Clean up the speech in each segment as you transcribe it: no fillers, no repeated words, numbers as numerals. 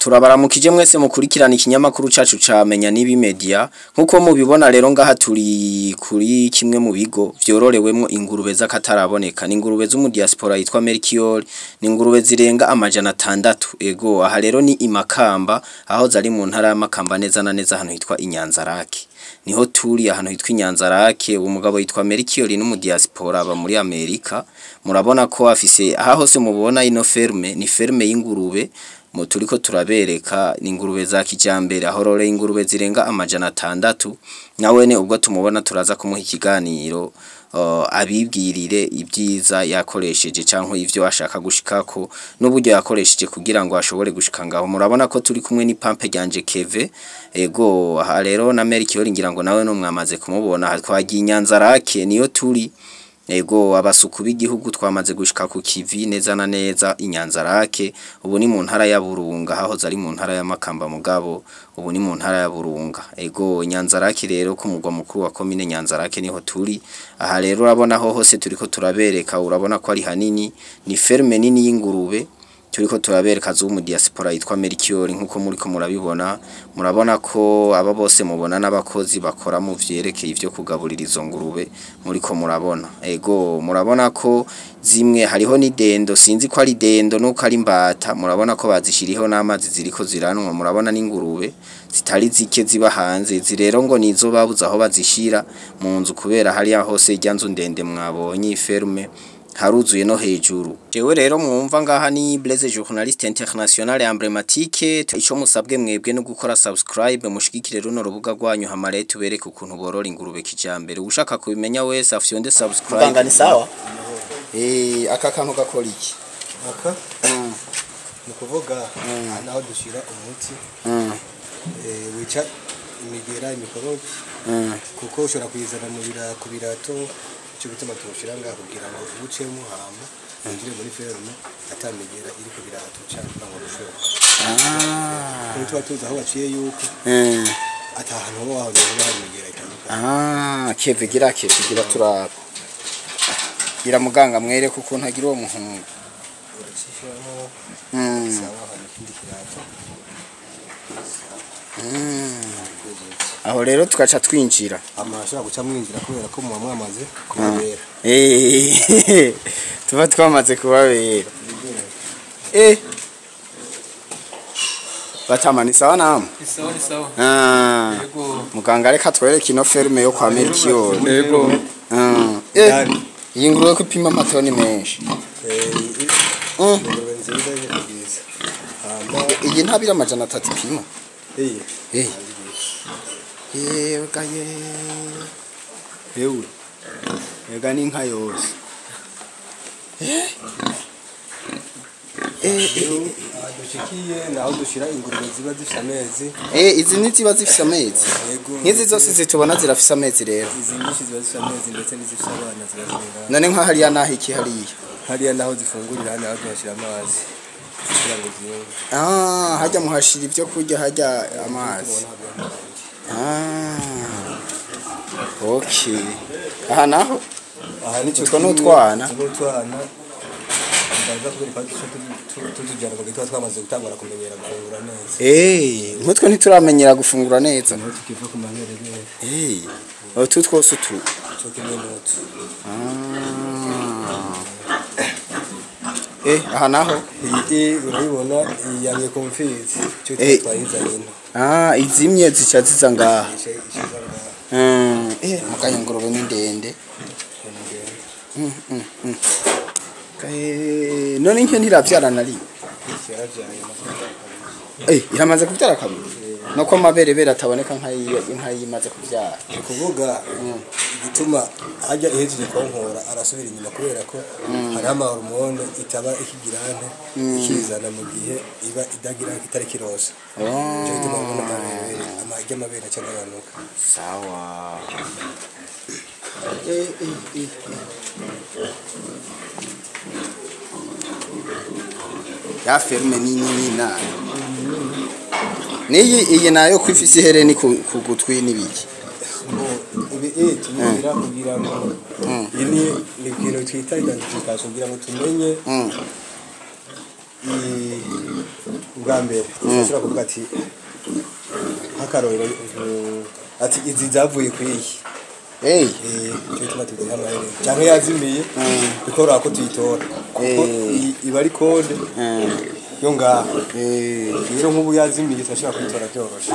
Turabaramukije mwese mukurikirana ikinyamakuru cacu ca Menya Nibi Media. Nkuko mubibona rero, ngaha turi kuri kimwe mu bigo vyororewemwo ingurube z'akataraboneka. Ni ingurube zo mu diaspora yitwa Melchior, ni ingurube zirenga 600. Ego, aha rero ni Imakamba, aho zari mu ntara ya Makamba, neza na neza ahantu hitwa Inyanzarake. Niho turi, ahantu hitwa Inyanzarake. Umugabo yitwa Melchior ni diaspora, aba muri Amerika. Murabona ko afise aha hose. Mubona ino ferme ni ferme y'ingurube mu turiko turabereka, ni ingurube za kijambere, ahororeye ingurube zirenga 600. Nawene ubwo tumubona turaza kumuha ikiganiro, abibwirire ibyiza yakoresheje canke ivyo ashaka gushikako n'uburyo yakoresheje kugira ngo ashobore gushika ngaho. Murabona ko turi kumwe n'ipampe ryanje Keve. Ego, aha rero na Melchior ngira ngo nawe no mwamaze kumubona. Twagiye Inyanzarake, niyo turi. Ego, abasuku b'igihugu twamaze gushika ku kivi neza na neza Inyanzarake. Ubu ni mu ntara ya Burunga, hahoze ari mu ntara ya Makamba, mugabo ubu ni mu ntara ya Burunga. Ego, Inyanzarake rero ku mugwa mukuru wa komine Nyanzarake niho turi. Aha rero urabona ho hose turiko turabereka, urabona ko ari hanini, ni ferme nini y'ingurube turiko turabereka zo mu diaspora yitwa Melchior. Nkuko muriko murabibona, murabona ko aba bose mubona n'abakozi bakora mu vyerekeye ivyo kugaburira izo ngurube muriko murabona. Ego, murabona ko zimwe hariho n'idendo, sinzi ko ari dendo nuko ari imbata. Murabona ko bazishiriho n'amazi ziriko ziranwa. Murabona n'ingurube zitari zike ziba hanze. Izi rero ngo nizo babuze aho bazishira mu nzu, kubera hariya hose irya nzu ndende mwabonye ferme haruzuye no hejuru. Jewe rero mwumva ngaha ni Blaise, journaliste international emblématique. Ico musabwe mwebwe no gukora subscribe, mushigikire runo rubuga rwanyu, hamare tubereke ukuntu borora ingurube kijambere. Ushaka kubimenya wese afyonde subscribe. Muganga, ni sawa? Aka kantu gakora iki? Aka ni ukuvuga naho dushyira umuti wica imigera, imikorobe, kuko ushobora kuyizana ku birato. Icyo gituma tuwushyira ngaha kugira ngo uwucemo, hama winjire muri ferme atamigera iri ku birato cyangwa ngo rusheho. Kuko tuba tuzi aho baciye yuko ata hantu hoba wahonye hoba hari imigera itandukanye. Ah, Keve, gira Keve, gira turaba. Gira muganga mwereke ukuntu agira uwo muhungu. Uracishyiramo. Sawa, hama ikindi kirato. Aho rero tugaca twinjira. Hama ashobora guca mwinjira kubera ko muba mwamaze kubabera. Tuba twamaze kubabera. Batama, ni sawa namwe? Ni sawa, ni sawa. Ah. Yego. Muganga, reka twereke ino ferme yo kwa Melchior. Yego. Ah. Iyi ngurube ko ipima amatoni menshi. Ingurube nziza iri bwiza. Hama Iyi ntabira 300 ipima. Iyi. Yewe gaye. Yewe. Ega ni inka yose. Aha dushikiye naho dushyira ingurube ziba zifite amezi. Izi ni ziba zifise amezi. Yego. Nk'izi zose zitubona zirafise amezi rero. Izi nyinshi ziba zifite amezi, ndetse n'izifite abana ziba ziri ngaha. None nka hariya naho iki hariya? Hariya naho zifungurira, hano naho tuhashyira amazi kugira ngo ziyunge. Ah, hajya muhashira ibyo kurya, hajya amazi. Tubona hariya amazi. Ah. Okay. Aha naho Aha nicyo. Utwo ni utwana? Utwo ni utwana. Ndaza kubereka ko tutujyana mu gitondo twamaze gutangura kumenyera gufungura neza. Nkutwe ntituramenyera gufungura neza. Niho tukiva ku maberebere. Utu twose utu. Cyo kimwe n'utu. Ah. Aha naho Iyi urayibona, iyi yamye ku mfizi, cyo twayizanye ino. Ah, izimye zica ziza ngaha. Ishiza ngaha. Mukanya ngurube ni ndende. Ni ndende. None nke ntiravyara na rimwe? Yaravyaye amafaranga. Iramaze kuvyara kabiri. Nuko amaberebere ataboneka nk'ayiyo inka yimaze kuvyara. Ni kuvuga igituma hajya ihejeje konkora arasubira inyuma, kubera ko hariho amahormone itaba ikigirante ikizana mu gihe iba idagira itari kirosa. Nicyo gituma ubona amabere ry'amabere aca agabanuka. Sawa. Ya ferme ni nini nayo? Niyi iyi nayo ko ifise ihereni ku gutwi n'ibiki? Ngo ibi tubigira kugira ngo iyi ni ikintu twita identification, kugira ngo tumenye Ubwa mbere urashobora kuvuga ati nk'akarorero ati izi zavuye kwiyi. Hey. Cyo gituma tuziha amaherena canke yazimiye bikoroha ko tuyitora kuko iba ari kode yo ngaha. Rero nk'ubu yazimiye turashobora kuyitora byoroshe.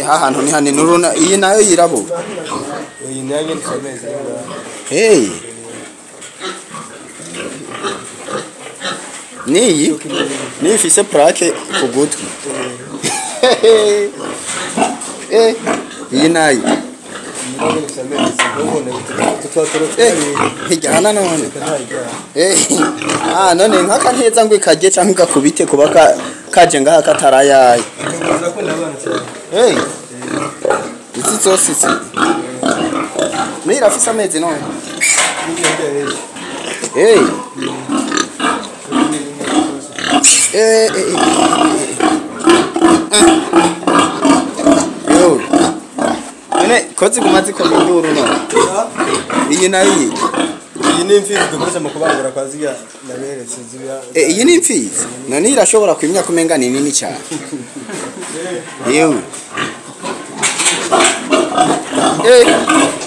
Hahantu ni hanini uruna iyi nayo yirabura. Iyi nayo nyene ifise amezi yo ngaha. Hey. Niyi niyi ifise plaque ku gutwi. Iyi nayo ntijyana none. None nkaka nteza ngo ikarye canke igakubite kuba kaje ngaha katarayaye. Izi zose izi niyi irafise amezi none. Yo. None ko ziguma zikoma induru none. Iyi nayo iyi. Iyi ni imfizi dukoresha mu kubangura kwa zirya naberetse ziriya. Iyi ni imfizi. None irashobora kwimya kumenga ni nini cyane. Yewe.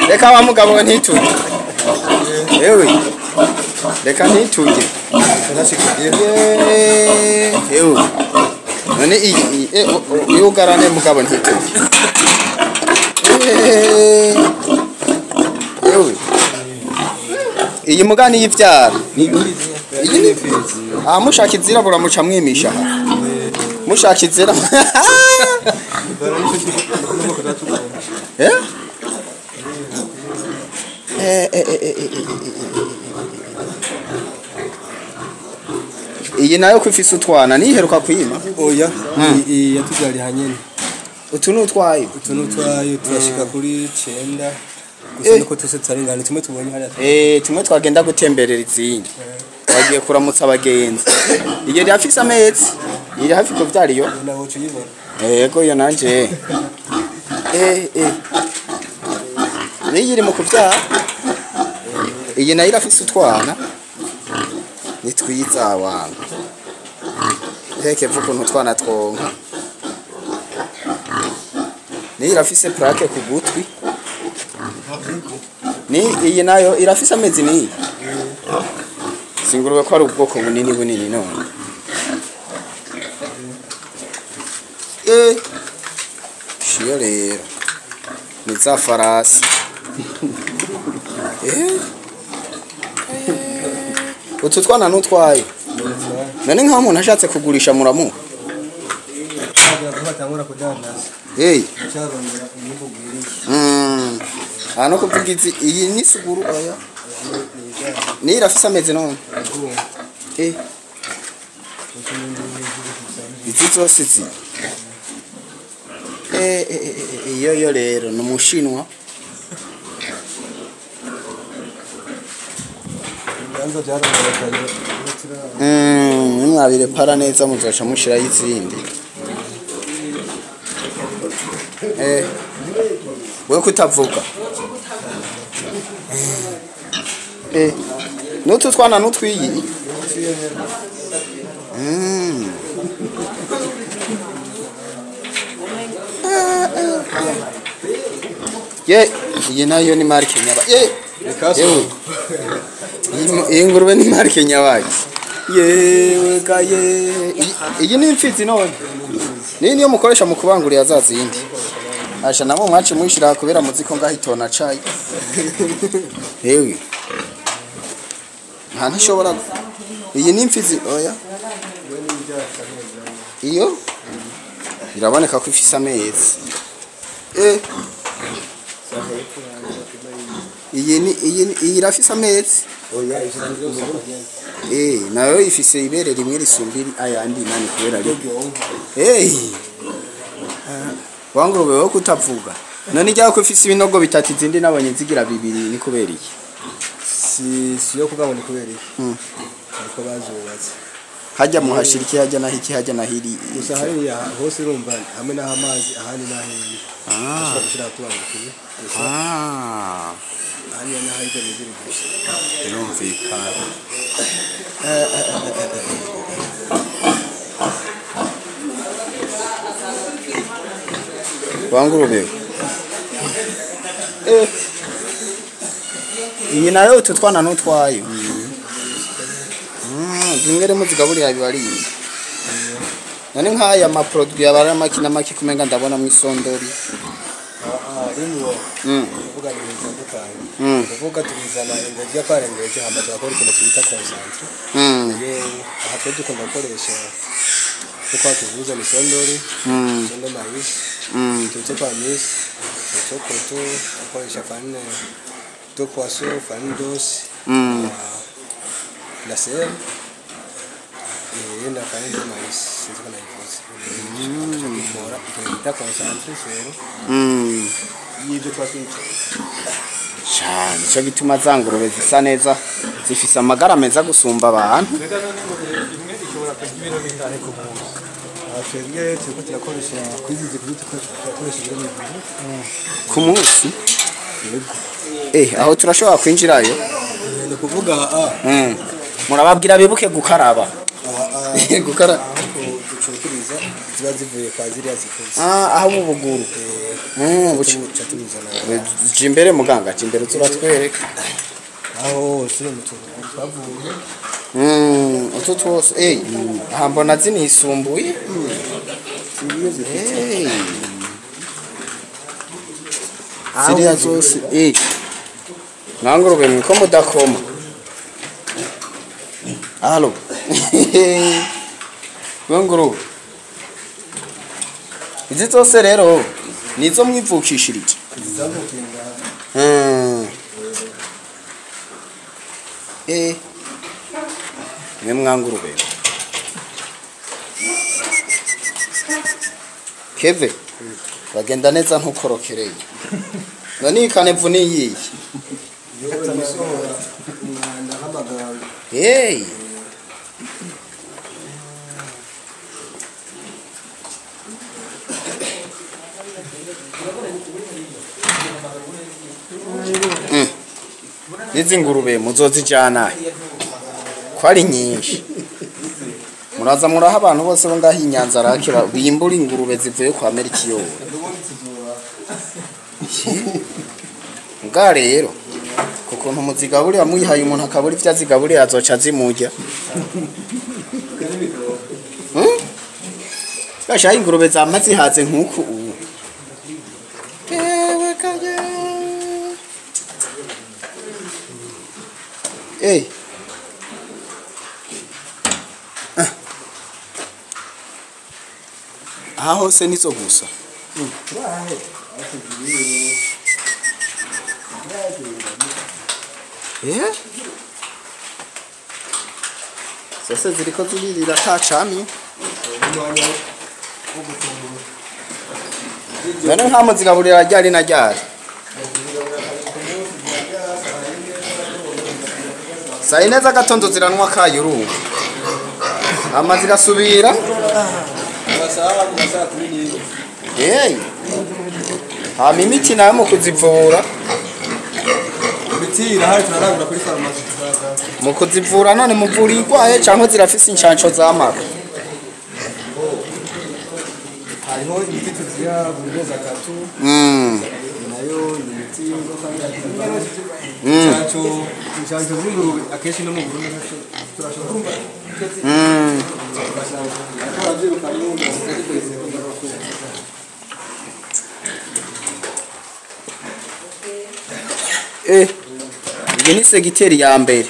Reka wa mugabo ntituje. Yewe. Reka ntituje. Yewe. None iyi yugarane mugabo ntituje. Yewe. Iyi mugani y'ivyara. Iyi ni imfizi. Mushaka izirabura muca mwimisha. Mushaka izira. Iyi nayo kwifisa utwana niheruka kwima. Oya, iyi yatuvyariye hanyene. Utu nutwayo. Utu nutwayo turashika kuri 9. Gusa nuko tuse tutaringana tumwe tubonye hariya. Tumwe twagenda gutemberera izindi. Bagiye kuramutsa abagenzi. Iyi yari afise amezi. Iri hafi ko vyariyo. Naho uyibona. Yego yo nanje. Niyi iri mu kuvyara. Iyi nayo irafise utwana. Ni twiza abantu. Heke vuko n'utwana twonka. Niyi irafise plaque ku gutwi. Ni iyi nayo irafise amezi ni. Singurube ko ari ubwoko bunini bunini none. Shiyo rero. Ni za farasi. Utu twana nutwaye. None nka umuntu ashatse kugurisha muramuha. Ano kuvuga izi iyi ni suguru oya. Ni irafise amezi none. Izi zose izi. Iyo yo rero ni umushinwa. Mwabire para neza muzoca mushirayo izindi. Wewe kutavuga. Nutu twana nutwiyi. Ye, iyi nayo ni marike nyaba. Iyi ngurube ni marike nyabaki. Yewe gaye. Iyi ni imfizi none. Ni niyo mukoresha mu kubangurira za zindi. Asha nabo mwace mwishira kubera muziko ngahitona cayi. Yewe. Nta ntishobora. Iyi ni imfizi oya. Iyo iraboneka ko ifise amezi. Iyi ni iyi irafise amezi. Oya nayo ifise ibere rimwe risumbiri ayandi nani kubera ari. Wangurube wo kutavuga. None ijya ko ifise ibinogo bitatu izindi nabonye zigira bibiri ni kubera iki? Si yo kuvuga ngo ni kubera iki. Niko bazubatse. Hajya muhashira iki, hajya na hiki, hajya na hiri. Gusa hariya hose urumva hamwe n'aho amazi, ahandi n'aheyi. Ashobora gushira kubangukiye gusa. Hariya n'aho ibyo bibiri gusa. Birumvikana. Wangurube. Iyi nayo utu twana n'utwayo. Zimwe rero muzigaburira bibariye. None nk'aya ma produit yabara maki na maki kumenga ndabona mu isondori. Rimwo kuvuga ibintu bitandukanye. Kuvuga tubizana ingobyi kwarengeje hama turakora ikintu twita concentre. Aha twe dukunda gukoresha kuko tuvuza ni sondori, sondo mais, tutse kwa mis, tutse koto, tukoresha farine de poisson, farine d'os, la sel et la farine de maïs, c'est ce qu'on a dit. Dukora ikintu bita concentre sero y'ibyo twatwitse. Cyane cyo gituma za ngurube zisa neza, zifise amagara meza gusumba abantu. Mbega none ingurube imwe ishobora kurya ibiro bingahe ku munsi? Twebwe turiko turakoresha kuri izi zikuru, turakoresha ibiro 200 ku munsi. Aho turashobora kwinjirayo. Ni ukuvuga Murababwira bibuke gukaraba. Gukara ducukuriza ziba zivuye kwa ziriya zikuze. Aho mu buguru. Buca tubizana. Jimbere muganga, jimbere turatwereka. Aho hose mu tuguru twavuye. Utu twose aha mbona zinisumbuye. Ziriya zose mwangurube mwiko mudakoma. Alo. Mwangurube. Izi zose rero nizo mwivukishirije. Mwe mwangurube. Keve bagenda neza ntukorokereye. None ikanevu ni yiyi. Hey. Izi ngurube muzozijana ko ari nyinshi. Muraza muraha abantu bose bo ngaho Inyanza rakira bimbura ingurube zivuye kwa Merikiyo. Nga rero kuko ntumuzigaburira muyihaye umuntu akabura ivyo azigaburira azoca azimurya. Gashaye ingurube zama zihaze nkuku ubu. Ewe kaje. Aha hose nizo gusa. Zose ziriko ziririra atacamye. None nkamo zigaburira ryari na ryari. Saa yine z'agatondo ziranwa kayuru. Amazi gasubira. Hama imiti nayo mu kuzivura. Imiti irahari turarangura kuri farumasi tuzaza. Mu kuzivura none muvura igwaye canke zirafise incanco z'amara. Hariho imiti tuziha buri mezi 3. Nayo ni imiti y'inzoka. Incanco z'ingurube akenshi no mu Burundi turashobora. Iyi ni segiteri ya mbere.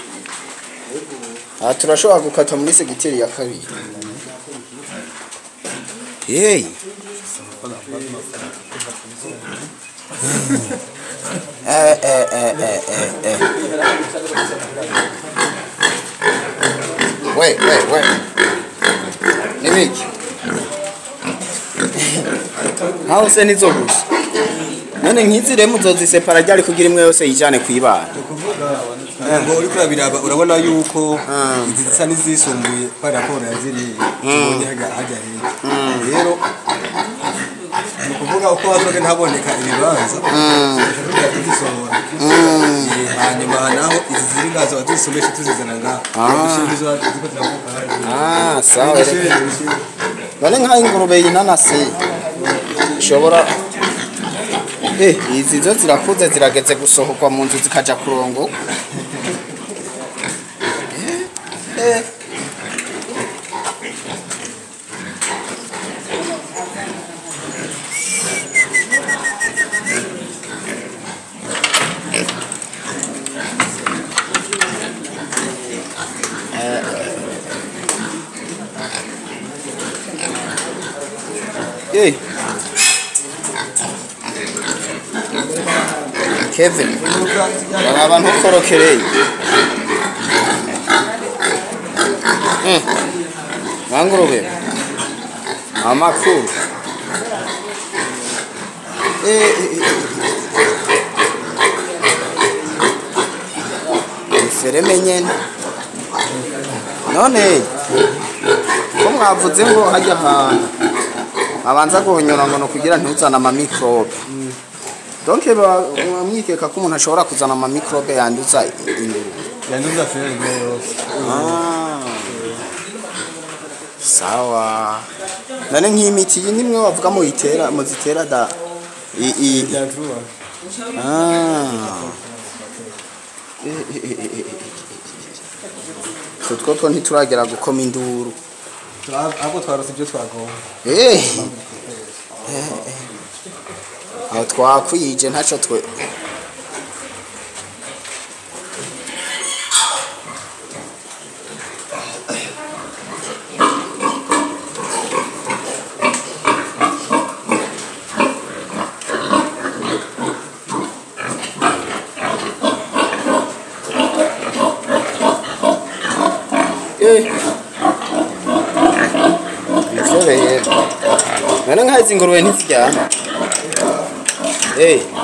Aha turashobora gukata muri segiteri ya kabiri. Hey. Wait. Nibiki. Aho se nizo gusa. None nk'izi rero muzozisepara ryari kugira imwe yose yijane kwibana. Ukuvuga Ngo uriko urabiraba urabona yuko izi zisa n'izisumbuye par rapport ya ziriya tubonye hajya hirya. Rero ni ukuvuga uko hazogenda haboneka ibibanza tushobora tuzisohora, hanyuma naho izi ziri ngazo tuzisomeshe tuzizana ngaha dushyira izo ziriko ziravuka hariya. Ah, sawa. None nk'aho ingurube y'inanasi ishobora izi zo zirakuze zirageze gusohokwa mu nzu zikaja kurongo. Kevin, baraba ntukorokereye. Mwangurube amakuru. Ifereme nyene. None ko mwavuze ngo hajya ahantu abanza guhonyora ngo no kugira ntuzane ama microbe. Donc mwikeka ko umuntu ashobora kuzana ama microbe yanduza ingurube. Yanduza ferme yose. Sawa. None nk'imiti iyi nimwe bavuga mu itera muzitera da i Tutwo ntituragera gukoma induru. Ahubwo twarose ibyo twagomba. Aho twakwije ntaco twe. None nk'izi ngurube ntiziryama.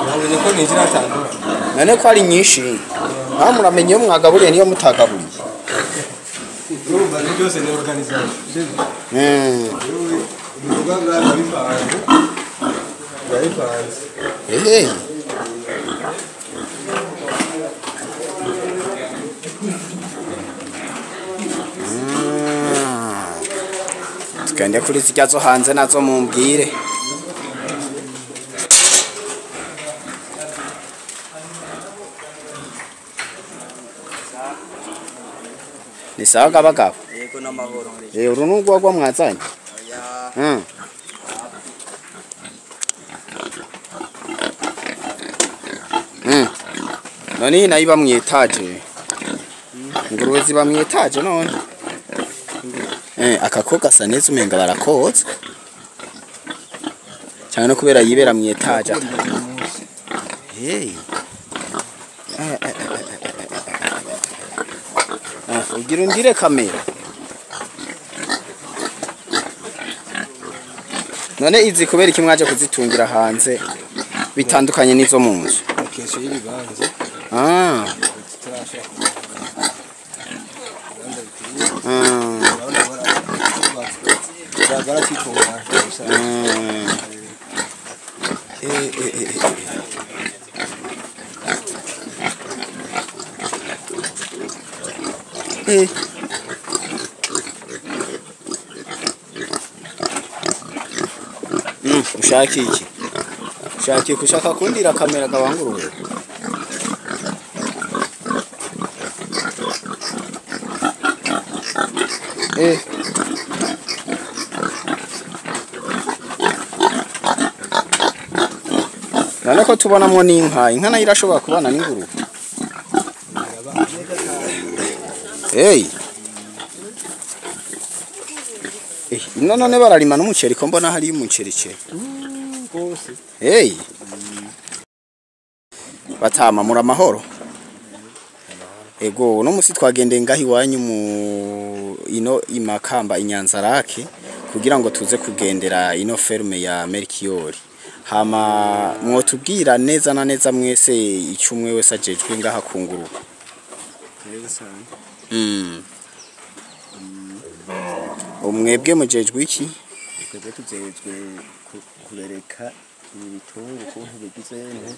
Nabonye ko ninjira atandura. None ko ari nyinshi. Naho muramenye iyo mwagaburiye niyo mutagaburiye. Urumva ni byose ni organisation. Ibikorwa bipanze. Bipanze. Tugende kuri zirya zo hanze nazo mumbwire. Ni sawa gabagabo? Yego n'amahoro. Uru n'urwagwa mwazanye? Oya. None iyi nayo iba mw'etaje. Ingurube ziba mw'etaje none. Akako gasa neza umenga barakotsa. Cyane no kubera yibera mw'etaje. Ugira undire kamera. None izi kubera iki mwaje kuzitungira hanze bitandukanye n'izo mu nzu? Kesho y'ibibanza. Ushaka iki? Ushaka iki? Ushaka kundira kamera gabangurube? None ko tubonamwo n'inka, inka nayo irashobora kubana n'ingurube. Ino none bararima n'umuceri ko mbona hari umuceri ce. Batama muri amahoro. Ego no musi twagendeye ngaho iwanyu mu ino imakamba inyanzarake kugira ngo tuze kugendera ino ferme ya Melchior. Hama mwotubwira neza na neza mwese icumwe wese ajejwe ngaha kunguruka. neza cyane. Umwebwe mujejwe iki? Twebwe tujejwe kubereka ibi bitungwa ukuntu bigize,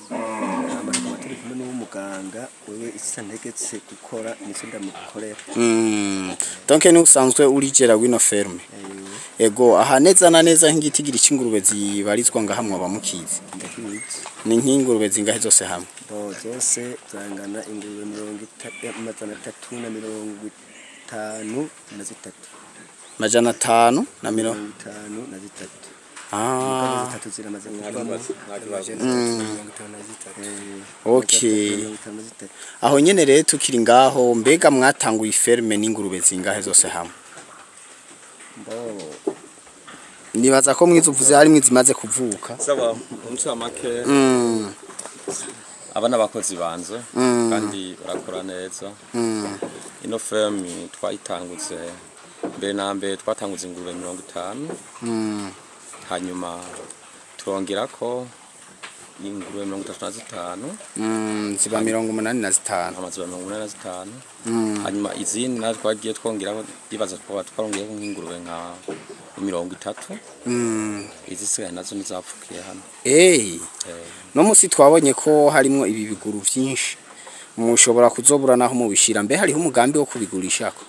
hama tukaba turi kumwe n'uw'umuganga wewe icyo antegetse gukora nicyo ndamukorera. Donc ni usanzwe urigera wino ferme? Ego, aha neza na neza nk'igitigiri c'ingurube zibarizwa ngaha mwaba mukizi? Ndakizi. Ni nk'ingurube zingahe zose hamwe? Bo zose zangana ingurube 353. 553. Zitatu ziramaze kuvamo. Okay. Aho nyene rero tukiri ngaho, mbega mwatanguye ferme n'ingurube zingahe zose hamwe? Nibaza ko mwiza uvuze harimwo izimaze kuvuka. Sawa, umucamake. Aba n'abakozi banze kandi barakora neza. Ino ferme twayitangutse mbere na mbere twatangutse ingurube 50. Hanyuma turongera ko ingurube 35. Ziba 85. Amaziba 85. Hanyuma izindi nazo twagiye twongeraho, ndibaza twarongeyeho nk'ingurube nka 30. Izisigaye nazo ntizapfukiye hano. No musi twabonye ko harimo ibi biguru vyinshi, mushobora kuzobura naho mubishira. Mbe hariho umugambi wo kubigurishako?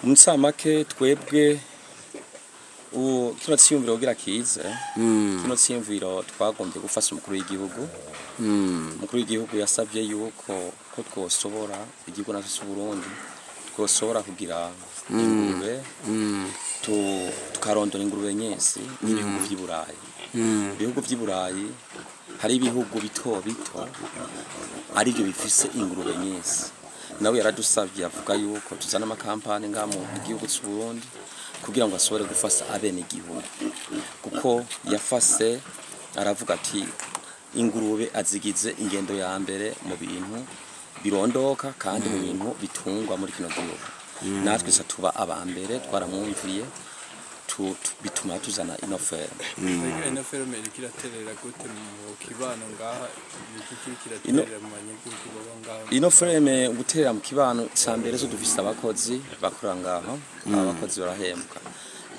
Umucamake twebwe kino ciyumviro kugira kize, kino ciyumviro twagombye gufasha umukuru w'igihugu. Umukuru w'igihugu yasabye yuko ko twosobora igihugu naco c'u Burundi twosobora kugira ingurube, tukarondora ingurube nyinshi n'ibihugu vy'i Burayi. Ibihugu vy'i Burayi hari ibihugu bito bito arivyo bifise ingurube nyinshi. Nawe yaradusabye avuga yuko tuzana amakampani ngaha mu gihugu c'u Burundi kugira ngo ashobore gufasha abene igihugu, kuko yafase aravuga ati ingurube azigize ingendo ya mbere mu bintu birondoka kandi mu bintu bitungwa muri kino gihugu. Natwe se tuba aba mbere twaramwumviye, bituma tuzana ino ferme. Ino ferme iriko iraterera gute mu kibano ngaha? Iriko iraterera mu banyagihugu baba ngaha? Ino ferme guterera mu kibano ca mbere zo dufise abakozi bakora ngaho, abakozi barahembwa.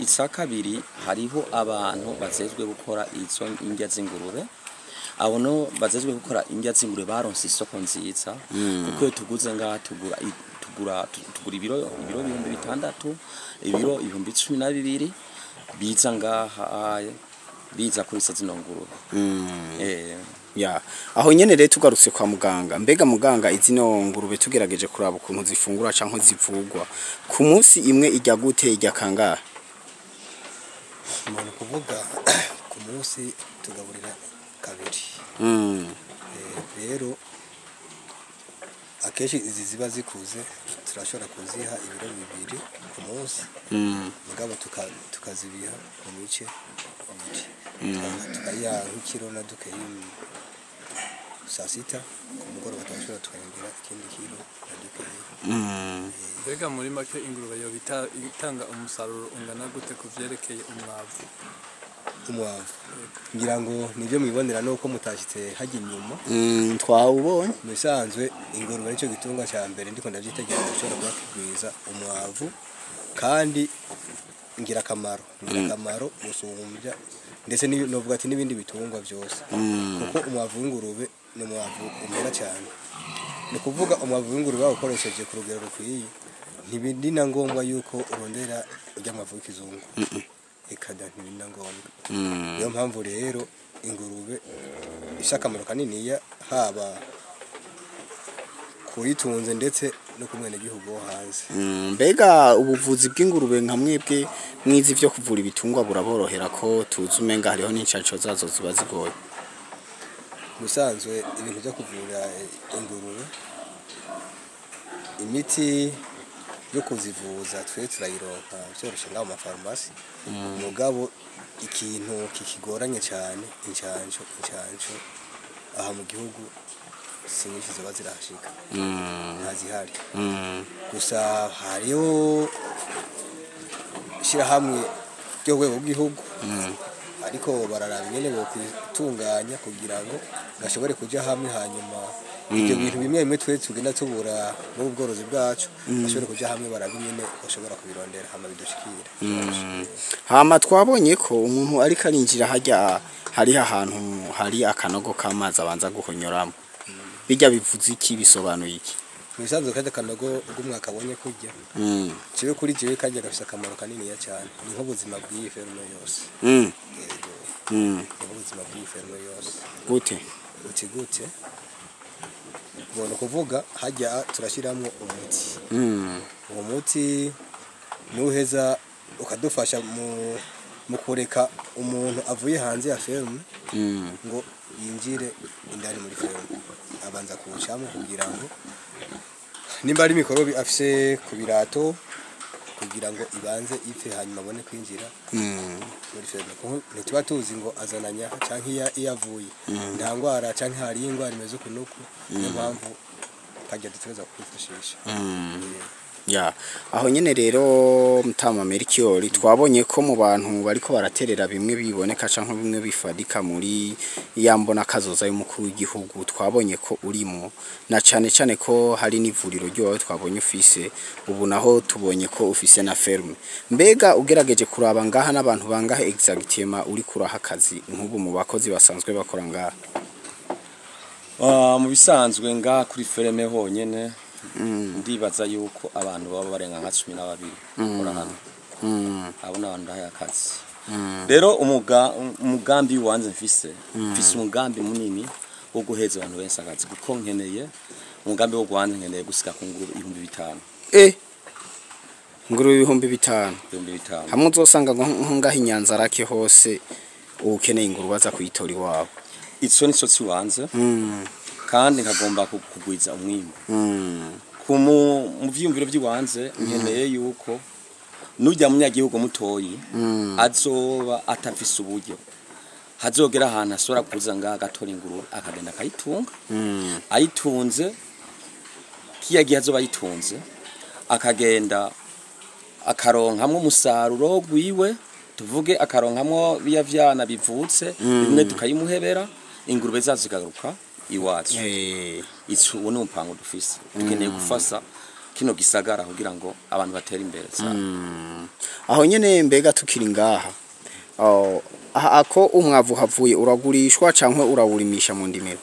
Ica kabiri hariho abantu bazejwe gukora izo indya z'ingurube. Abo no bazejwe gukora indya z'ingurube baronse isoko nziza, kuko iyo tuguze ngaha tugura ibiro 6,000, ibiro 12,000 biza ngaha biza kuri zino ngurube. Ya, aho nyene rero tugarutse kwa muganga. Mbega muganga izino ngurube tugerageje kuraba ukuntu zifungura canke zivugwa, ku munsi imwe ijya gute, ijya kangahe? Umuntu kuvuga ku munsi tugaburira kabiri. Rero akenshi izi ziba zikuze turashobora kuziha ibiro 2 ku munsi, mugabo tukazibiha mu mice ibiri, tukayiha nk'ikiro na dukeyi saa sita, ku mugoroba turashobora tukayongera ikindi kiro na dukeyi. Mbega muri make ingurube yoba itanga umusaruro ungana gute ku vyerekeye umwavu? Umwavu ngira ngo nibyo mwibonera nuko mutashitse hajya inyuma. Twawubonye. Mu bisanzwe ingurube nicyo gitungwa cya mbere ndiko ndavyitegereza gishobora kuba kigwiza umwavu kandi ngirakamaro gusumbya ndetse novuga ati n'ibindi bitungwa byose, kuko umwavu w'ingurube ni umwavu umera cyane. Ni kuvuga umwavu w'ingurube bawukoresheje ku rugero rukwiye, ntibindi na ngombwa yuko urondera urya mwavu w'ikizungu. Ikada ntibindi na ngombwa. Niyo mpamvu rero ingurube ifite akamaro kaniniya haba kuyitunze ndetse no ku mwenegihugu wo hanze. Mbega ubuvuzi bw'ingurube nka mwebwe mwizi vyo kuvura ibitungwa buraborohera ko tuzi umenga hariho n'incanco zazo ziba zigoye? Musanzwe ibintu byo kuvura ingurube, imiti yo kuzivuza twe turayironka byoroshe ngaho mu mafarumasi. Mugabo ikintu kikigoranye cyane incanco aha mu gihugu si nyinshi ziba zirahashika, ntazihari. Gusa hariho ishyirahamwe ry'urwego rw'igihugu, ariko bararaba ingene bokwitunganya kugira ngo bashobore kuja hamwe, hanyuma Ibyo bintu bimwe bimwe twe tugenda tubura mu bworozi bwacu, bashobore kuja hamwe barabinyene bashobora kubirondera hama bidushikire. Hama twabonye ko umuntu ariko arinjira hajya hariho ahantu hari akanogo k'amazi abanza guhonyoramo. Bijya bivuze iki, bisobanuye iki? Mu bisanzwe kajya kanogo ubwo mwakabonye kurya, jewe kuri jewe kajya gafise akamaro kaniniya cyane, ni nk'ubuzima bw'iyi ferme yose. Yego. Ni nk'ubuzima bw'iyi ferme yose. Gute? Uti gute? Ubona kuvuga hajya turashyiramo umuti. Uwo muti nuheza ukadufasha mu kureka umuntu avuye hanze ya ferme ngo yinjire indani muri ferme, abanza kuwucamo kugira ngo nimba ari mikorobi afise ku birato kugira ngo ibanze ipfe, hanyuma abone kwinjira muri ferme, kuko ntituba tuzi ngo azananya canke iyo avuye nta ngwara canke hari ingwara imeze uku n'uku. Niyo mpamvu kajya dutegereza kwifashisha. Ya, aho nyene rero mutama Melchior, twabonye ko mu bantu bariko baraterera bimwe biboneka canke bimwe bifadika muri ya mbona kazoza y'umukuru w'igihugu, twabonye ko urimo, na cane cane ko hari n'ivuriro ryawe twabonye ufise ubu, naho tubonye ko ufise na ferme. Mbega ugerageje kuraba ngaha n'abantu bangahe exactement uri kuraha akazi nk'ubu mu bakozi basanzwe bakora ngaha? Mu bisanzwe ngaha kuri ferme honyene ndibaza yuko abantu baba barenga nka 12 bakora hano. Abo ni abantu ndahaye akazi. Rero umugambi wanze mfise umugambi munini wo guheza abantu benshi akazi, kuko nkeneye umugambi wo guhanze, nkeneye gusika ku ngurube 5000. Ingurube 5000? 5000. Hamwe uzosanga nko ngaho i Nyanza-Lac hose ukeneye ingurube aza kuyitora iwawe. Ico nico ciwanze, kandi nkagomba kugwiza umwimbu. Mu vyiyumviro vy'iwanze nkeneye yuko nujya munyagihugu mutoyi azoba atafise uburyo, hazogera ahantu ashobora kuza ngaha agatora ingurube akagenda akayitunga. Ayitunze, kiya gihe azoba ayitunze akagenda akaronkamwo umusaruro gwiwe, tuvuge akaronkamwo biya vyana bivutse, bimwe tukayimuhebera, ingurube zazo zikagaruka iwacu. Ico uwo ni umupango dufise, dukeneye gufasha kino gisagara kugira ngo abantu batere imbere cyane. Aho nyene mbega tukiri ngaha, oh, aha ako umwavu havuye uragurishwa canke urawurimisha mu ndimiro?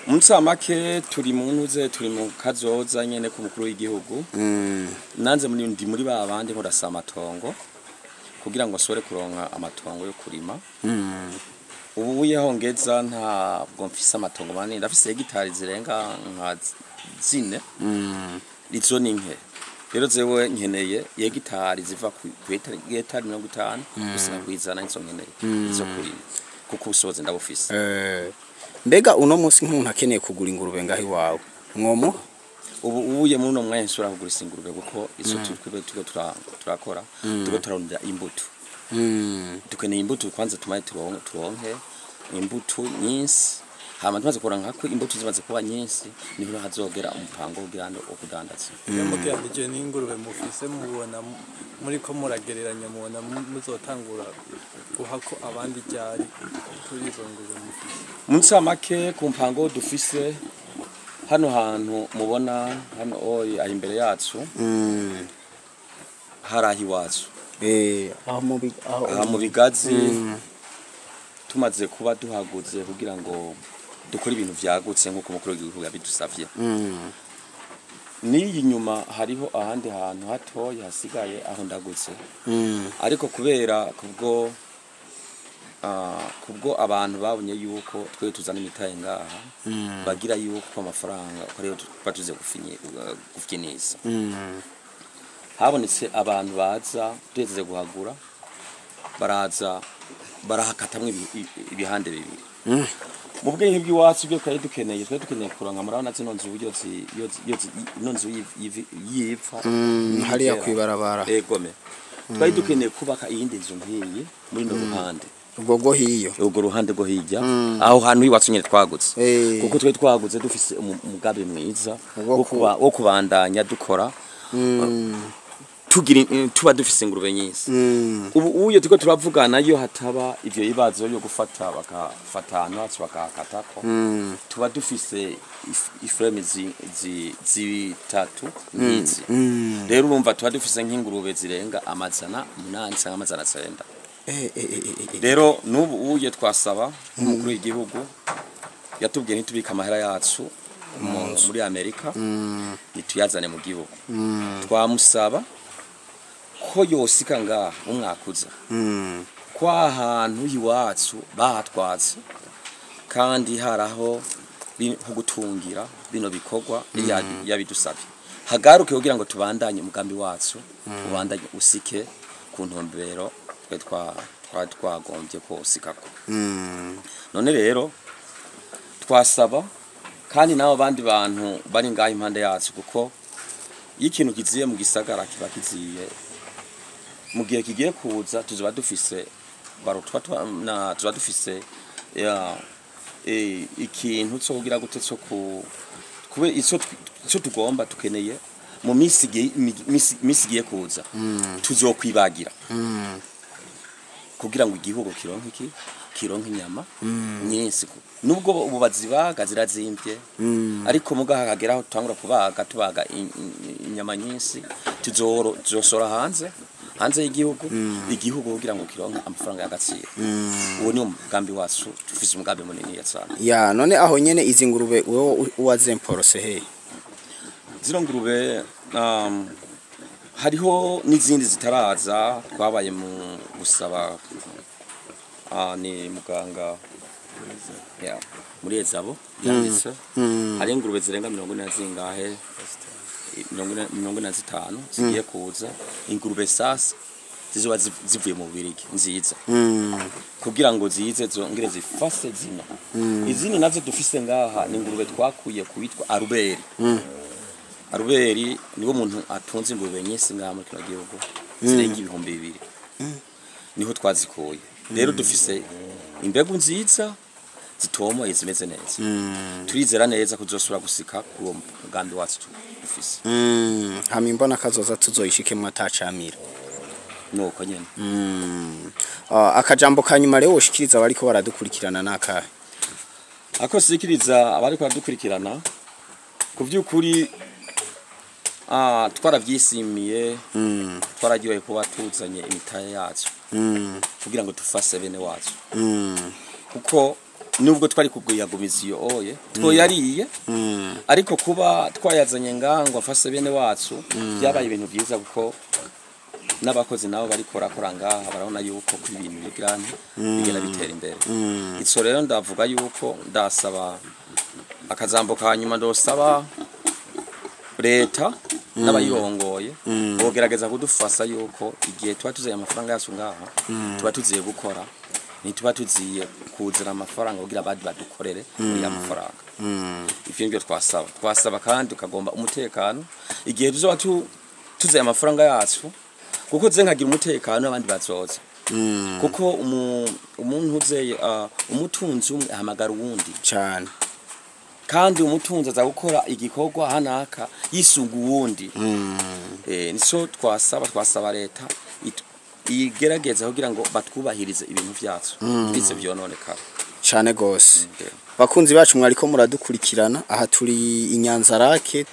Mu ncamake turi mu ntuze, turi mu kazoza nyene ku mukuru w'igihugu. Nanze muri ndi muri ba bandi nkorasa amatongo kugira ngo nshobore kuronka amatongo yo kurima. Ubu yaho ngeza ntabwo mfise amatongo manini, ndafise hegitari zirenga nka 4. Izo ni nke. Rero jewe nkeneye hegitari ziva ku hegitari 50 gusa kwizana, izo nkeneye izo kurima kuko ubushobozi ndabufise. Mbega uno munsi nk'umuntu akeneye kugura ingurube ngaho iwawe mwomuha? Ubu ubuye muri uno mwanya nshobora kugurisha ingurube, kuko izo turiko turakora, turiko turarondera imbuto. Dukeneye imbuto kwanza, tumaye turonke imbuto nyinshi, hama tumaze kuronka ko imbuto zimaze kuba nyinshi niho hazogera umupango kugira ngo wo kudandaza. Iyo mugereranije n'ingurube mufise, mubona muriko muragereranya, mubona muzotangura guhako abandi ryari kuri izo ngurube mufise? Mu ncamake ku mpango dufise hano hantu mubona hano oyi ari imbere yacu, hari aho iwacu. Aho mu aho aha mu bigazi. Tumaze kuba duhaguze kugira ngo dukore ibintu vyagutse nk'uko umukuru w'igihugu yabidusavye. N'iyi nyuma hariho ahandi hantu hatoya hasigaye aho ndagutse, ariko kubera kubwo abantu babonye yuko twe tuzana imitahe ngaha, bagira yuko amafaranga uko ariyo tuba tuze gufyinisa. Habonetse abantu baza duheze guhagura, baraza barahakatamwo ibihande bibiri. Mu bwenge bw'iwacu byo twari dukeneye kuronka, murabona zino nzu uburyo ino nzu yipfa Hariya kwibarabara. Egome, twari dukeneye kubaka iyindi nzu nk'iyi muri no ruhande. Ubwo bwo hiyo. Urwo ruhande rwo hirya aho hantu iwacu nyine twagutse, kuko twari twaguze dufise umugambi mwiza Wo wo kubandanya dukora. Tugira tuba dufise ingurube nyinshi. Ubu uyo turiko turavugana, iyo hataba ivyo bibazo yo gufata bakafata ahantu hacu bakahakatako, tuba dufise iferme zitatu nk'izi. Rero urumva tuba dufise nk'ingurube zirenga 800 cyangwa 900. Rero n'ubu uye twasaba nk'umukuru w'igihugu yatubwiye ntitubike amahera yacu muri Amerika, nituyazane mu gihugu. Twamusaba ko yosika ngaha umwaka uza, ko ahantu iwacu bahatwatse kandi haraho ho gutungira bino bikorwa, yabidusabye hagaruke kugira ngo tubandanye umugambi wacu, ubandanye usike ku ntumbero twe twagombye ko usikako. None rero twasaba kandi n'abo bandi bantu bari ngaho impande yacu, kuko iyo ikintu kiziye mu gisagara kiba kiziye mu gihe kigiye kuza, tuzoba dufise barutwa na tuzoba dufise ya ikintu cyo kugira gute, cyo ku kube ico tugomba tukeneye mu misi igiye kuza, tuzokwibagira kugira ngo igihugu kironke iki, kironke inyama nyinshi. Nubwo ubu bazibaga zirazimbye, ariko mugaha hageraho tutangura kubaga, tubaga inyama nyinshi, tuzosora hanze y'igihugu, igihugu kugira ngo kironke amafaranga y'agaciro. Uwo ni umugambi wacu, dufise umugambi munini cyane. Ya, none aho nyene izi ngurube wewe uwazemporose he? Zino ngurube, hariho n'izindi zitaraza, twabaye mu gusaba, ni muganga ya muri ezabo yanditse, hari ingurube zirenga 40 na zingahe, 45 zigiye kuza. Ingurube sasa zizoba zivuye mu Bubirigi nziza, kugira ngo zize zongere zifase zino. Izindi nazo dufise ngaha ni ingurube twakuye kubitwa Aruberi. Aruberi niwo muntu atunze ingurube nyinshi ngaha muri kino gihugu, zirenga 2000, niho twazikuye. Rero dufise imbegu nziza zitomoye, zimeze neza. Turizera neza kuzosubira gusika kuri uwo mugambi wacu dufise. Hama imbona kazoza tuzoyishikemwo atacamira. Nuko nyene. Akajambo kanyuma rero woshikiriza abariko baradukurikirana nakahe? Ako sikiriza abariko baradukurikirana, ku by'ukuri twaravyishimiye, twararyohewe kuba tuzanye imitahe yacu kugira ngo dufashe bene wacu, kuko nubwo twari kuguyagumiza iyo oye twoyariye, ariko kuba twayazanye ngaha ngo afashe bene wacu byabaye ibintu byiza, kuko n'abakozi nabo bariko barakora ngaha barabona yuko ko ibintu bigirane bigenda bitera imbere. Ico rero ndavuga yuko ndasaba akazambo ka nyuma, ndosaba leta n'abayirongoye bogerageza kudufasha yuko igihe tuba tuzanye amafaranga yacu ngaha, tuba tuziye gukora, ntituba tuziye kuzana amafaranga kugira abandi badukorere muri ya mafaranga. Ivyo nivyo twasaba. Twasaba kandi tukagomba umutekano igihe tuzoba tuzanye amafaranga yacu, kuko ze nkagira umutekano abandi bazoza, kuko umuntu uzeye umutunzi umwe ahamagara uwundi. Cyane. Kandi umutunzi aza gukora igikorwa hanaka yisunga uwundi. Nico twasaba leta igerageza kugira ngo batwubahirize ibintu vyacu bize vyononekara. Cyane gose. Bakunzi bacu mwariko muradukurikirana, aha turi i Nyanzarake,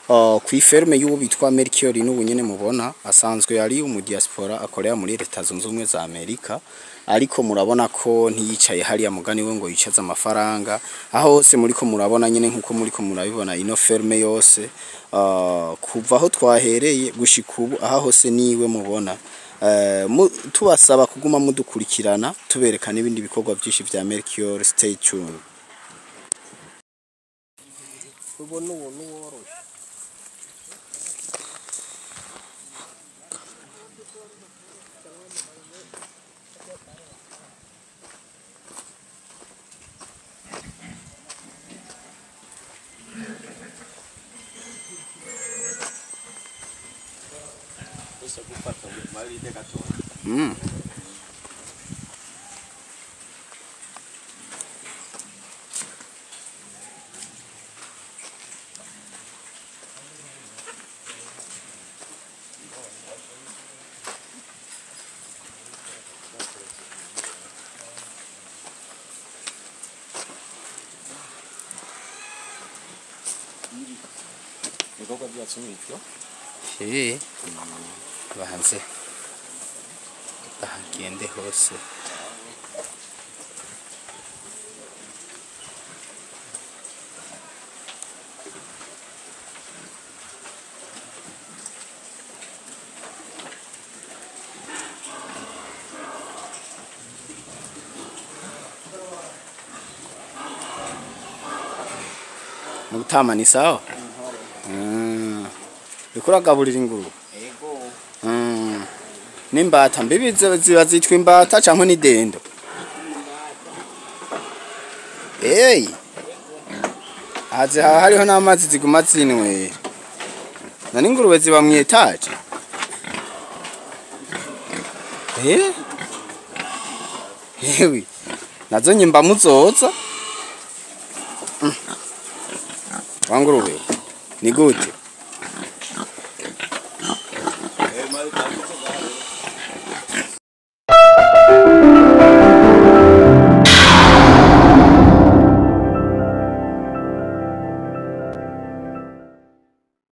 ku iferme y'uwo bitwa Melchior n'ubu nyene mubona asanzwe ari umu diaspora akorera muri Leta Zunze Ubumwe za Amerika, ariko murabona ko ntiyicaye hariya mugani we ngo yicaze amafaranga. Aho hose muriko murabona nyene, nkuko muriko murabibona ino ferme yose, kuva aho twahereye gushika ubu, aha hose niwe mubona. Tubasaba kuguma mudukurikirana, tubereka n'ibindi bikorwa byinshi vya Melchior. Stay tuned. Ubu n'ubu n'uworoshe. Ibikorwa byacu ni ibyo. Eh. Banze. Bahagende hose. Mutama ni sawa? Mm. Uriko uragaburira ingurube? Ego. Mm. N'imbata mbibi ziba zitwa imbata canke ni dendo? Hey. Aha haba hariho n'amazi ziguma zinywera. None ingurube ziba mw'etaje? Eh? Hewe. Nazo nyimba muzoza? Mm. Wa ngurube. Ni gute?